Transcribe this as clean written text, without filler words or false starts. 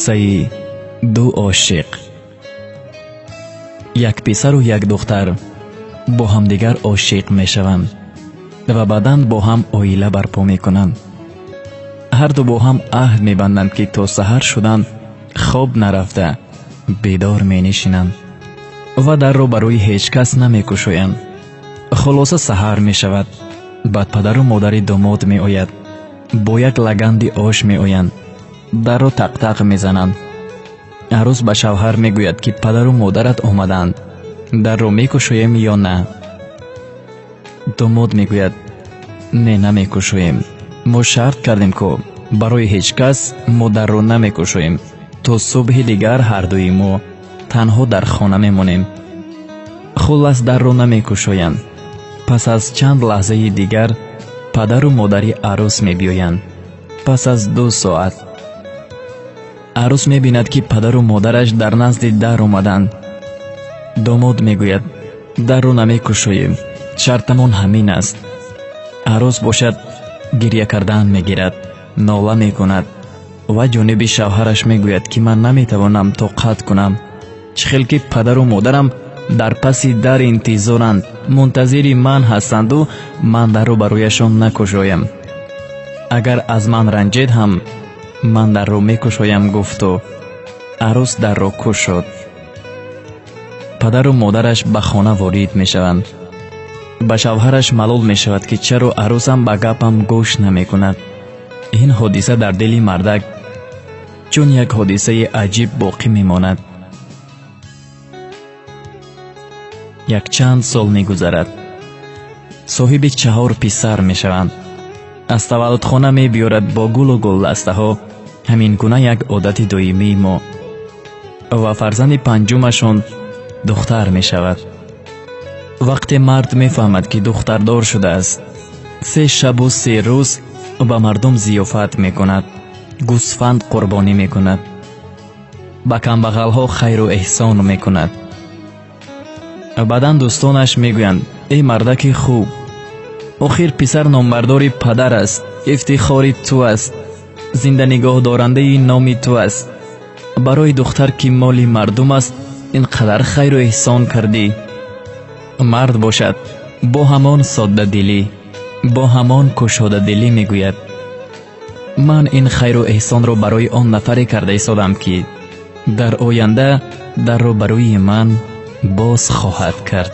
Қиссаи ду ошиқ. Як писару як духтар бо ҳамдигар ошиқ мешаванд ва баъдан бо ҳам оила барпо мекунанд. Ҳарду бо ҳам аҳд мебанданд, ки то саҳар шудан хоб нарафта бедор менишинанд ва дарро барои ҳеҷ кас намекушоянд. Хулоса, саҳар мешавад. Баъд падару модари домод меояд, бо як лаганди ош меоянд, дарро тақтақ мезананд. Арӯс ба шавҳар мегӯяд, ки падару модарат омадаанд, дарро мекушоем ё на? Домод мегӯяд: не, намекушоем, мо шарт кардем, ку барои ҳеҷ кас мо дарро намекушоем, то субҳи дигар ҳардуи мо танҳо дар хона мемонем. Хуллас, дарро намекушоянд. Пас аз чанд лаҳзаи дигар падару модари арӯс мебиёянд. Пас аз 2 соат арӯс мебинад, ки падару модараш дар назди дар омаданд. Домод мегӯяд: дарро намекушоем, шартамон ҳамин аст. Арӯс бошад, гиря кардан мегирад, нола мекунад ва ҷониби шавҳараш мегӯяд, ки ман наметавонам тоқат кунам, чӣ хел ки падару модарам дар паси дар интизоранд, мунтазири ман ҳастанду ман дарро барояшон накушоям. Агар аз ман ранҷед ҳам, ман дарро мекушоям, гуфту арӯс дарро кушод. Падару модараш ба хона ворид мешаванд. Ба шавҳараш малул мешавад, ки чаро арӯсам ба гапам гӯш намекунад. Ин ҳодиса дар дили мардак чун як ҳодисаи аҷиб боқӣ мемонад. Якчанд сол мегузарад. Соҳиби 4 писар мешаванд. Аз таваллудхона мебиёрад бо гулу гулдастаҳо, ҳамин гуна як одати доимии мо. Ва фарзанди панҷумашон духтар мешавад. Вақте мард мефаҳмад, ки духтардор шудааст, 3 шабу 3 рӯз ба мардум зиёфат мекунад, гӯсфанд қурбонӣ мекунад, ба камбағалҳо хайру эҳсон мекунад. Баъдан дӯстонаш мегӯянд: эй мардаки хуб, охир писар номбардори падар аст, ифтихори ту аст, зинда нигоҳдорандаи номи ту аст. Барои духтар, ки моли мардум аст, ин қадар хайру эҳсон кардӣ. Мард бошад, бо ҳамон соддадилӣ, бо ҳамон кушодадилӣ мегӯяд: ман ин хайру эҳсонро барои он нафаре карда истодам, ки дар оянда дарро барои ман боз хоҳад кард.